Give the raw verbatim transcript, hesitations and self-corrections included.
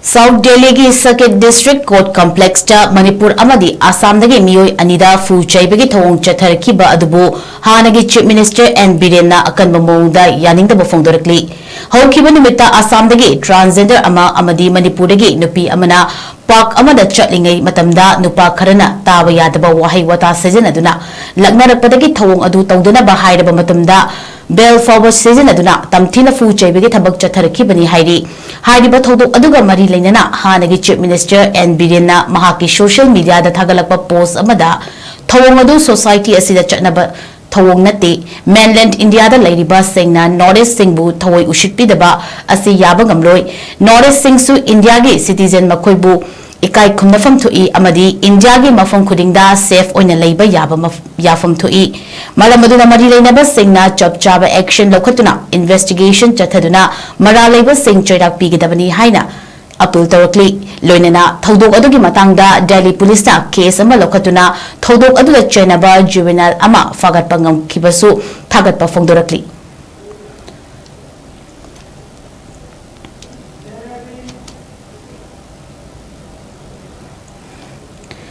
South ꯗꯦꯜꯂꯤꯒꯤ circuit district court ꯀꯝꯄ꯭ꯂꯦꯛꯁꯇ Manipur ꯑꯃꯗꯤ ꯑꯁꯥꯝꯗꯒꯤ ꯃꯤꯑꯣꯏ ꯑꯅꯤꯗ ꯐꯨ ꯆꯩꯕꯒꯤ ꯊꯧꯑꯣꯡ ꯆꯠꯊꯔꯛꯈꯤꯕ ꯑꯗꯨꯕꯨ ꯍꯥꯟꯅꯒꯤ ꯆꯤꯐ ꯃꯤꯅꯤꯁꯇꯔ ꯑꯦꯟ ꯕꯤꯔꯦꯟꯅ ꯑꯀꯟꯕ ꯃꯑꯣꯡꯗ ꯌꯥꯅꯤꯡꯗꯕ ꯐꯣꯡꯗꯣꯔꯛꯂꯤ꯫ ꯍꯧꯈꯤꯕ ꯅꯨꯃꯤꯠꯇ ꯑꯁꯥꯝꯗꯒꯤ ꯇ꯭ꯔꯥꯟꯁꯖꯦꯟꯗꯔ ꯑꯃ ꯑꯃꯗꯤ ꯃꯅꯤꯄꯨꯔꯗꯒꯤ ꯅꯨꯄꯤ ꯑꯃꯅ ꯄꯥꯔꯛ ꯑꯃꯗ ꯆꯠꯂꯤꯉꯩ ꯃꯇꯝꯗ ꯅꯨꯄꯥ ꯈꯔꯅ ꯇꯥꯕ ꯌꯥꯗꯕ ꯋꯥꯍꯩ ꯋꯥꯇꯥ ꯁꯤꯖꯤꯟꯅꯗꯨꯅ ꯂꯛꯅꯔꯛꯄꯗꯒꯤ ꯊꯧꯑꯣꯡ ꯑꯗꯨ ꯇꯧꯗꯅꯕ ꯍꯥꯏꯔꯕ ꯃꯇꯝꯗ ꯕꯦꯜ ꯐꯥꯎꯕ ꯁꯤꯖꯤꯟꯅꯗꯨꯅ ꯇꯝꯊꯤꯅ ꯐꯨ ꯆꯩꯕꯒꯤ ꯊꯕꯛ ꯆꯠꯊꯔꯛꯈꯤꯕꯅꯤ ꯍꯥꯏꯔꯤ꯫ ꯍꯥꯏꯔꯤꯕ ꯊꯧꯗꯣꯛ ꯑꯗꯨꯒ ꯃꯔꯤ ꯂꯩꯅꯅ ꯍꯥꯟꯅꯒꯤ ꯆꯤꯐ ꯃꯤꯅꯤꯁꯇꯔ ꯑꯦꯟ ꯕꯤꯔꯦꯟꯅ ꯃꯍꯥꯛꯀꯤ ꯁꯣꯁꯤꯌꯦꯜ ꯃꯤꯗꯤꯌꯥꯗ ꯊꯥꯒꯠꯂꯛꯄ ꯄꯣꯁ ꯑꯃꯗ ꯊꯧꯑꯣꯡ ꯑꯗꯨ ꯁꯣꯁꯥꯏꯇꯤ ꯑꯁꯤꯗ ꯆꯠꯅꯕ ꯊꯧꯑꯣꯡ ꯅꯠꯇꯦ꯫ ꯃꯦꯟꯂꯦꯟꯗ ꯏꯟꯗꯤꯌꯥꯗ ꯂꯩꯔꯤꯕꯁꯤꯡꯅ ꯅꯣꯔꯠ ꯏꯁꯁꯤꯡꯕꯨ ꯊꯑꯣꯏ ꯎꯁꯤꯠꯄꯤꯗꯕ ꯑꯁꯤ ꯌꯥꯕ ꯉꯝꯂꯣꯏ꯫ ꯅꯣꯔꯠ ꯏꯁꯁꯤꯡꯁꯨ ꯏꯟꯗꯤꯌꯥꯒꯤ ꯁꯤꯇꯤꯖꯦꯟ ꯃꯈꯣꯏꯕꯨ ꯏꯀꯥꯏ ꯈꯨꯝꯅꯐꯝ ꯊꯣꯛꯏ ꯑꯃꯗꯤ ꯏꯟꯗꯤꯌꯥꯒꯤ ꯃꯐꯝ ꯈꯨꯗꯤꯡꯗ ꯁꯦꯐ ꯑꯣꯏꯅ ꯂꯩꯕ ꯌꯥꯕ ꯃꯐ-, ꯌꯥꯐꯝ ꯊꯣꯛꯏ꯫ ꯃꯔꯝ ꯑꯗꯨꯅ ꯃꯔꯤ ꯂꯩꯅꯕꯁꯤꯡꯅ ꯆꯞ ꯆꯥꯕ ꯑꯦꯛꯁꯟ ꯂꯧꯈꯠꯇꯨꯅ ꯏꯟꯚꯦꯁꯇꯤꯒꯦꯁꯟ ꯆꯠꯊꯗꯨꯅ ꯃꯔꯥꯜ ꯂꯩꯕꯁꯤꯡ ꯆꯩꯔꯥꯛ ꯄꯤꯒꯗꯕꯅꯤ ꯍꯥꯏꯅ ꯑꯄꯤꯜ ꯇꯧꯔꯛꯂꯤ꯫ ꯂꯣꯏꯅꯅ ꯊꯧꯗꯣꯛ ꯑꯗꯨꯒꯤ ꯃꯇꯥꯡꯗ ꯗꯦꯜꯂꯤ ꯄꯨꯂꯤꯁꯅ ꯀꯦꯁ ꯑꯃ ꯂꯧꯈꯠꯇꯨꯅ ꯊꯧꯗꯣꯛ ꯑꯗꯨꯗ ꯆꯦꯟꯅꯕ ꯖꯨꯕꯦꯅꯥꯏꯜ ꯑꯃ ꯐꯥꯒꯠꯄ ꯉꯝꯈꯤꯕꯁꯨ ꯊꯥꯒꯠꯄ ꯐꯣꯡꯗꯣꯔꯛꯂꯤ꯫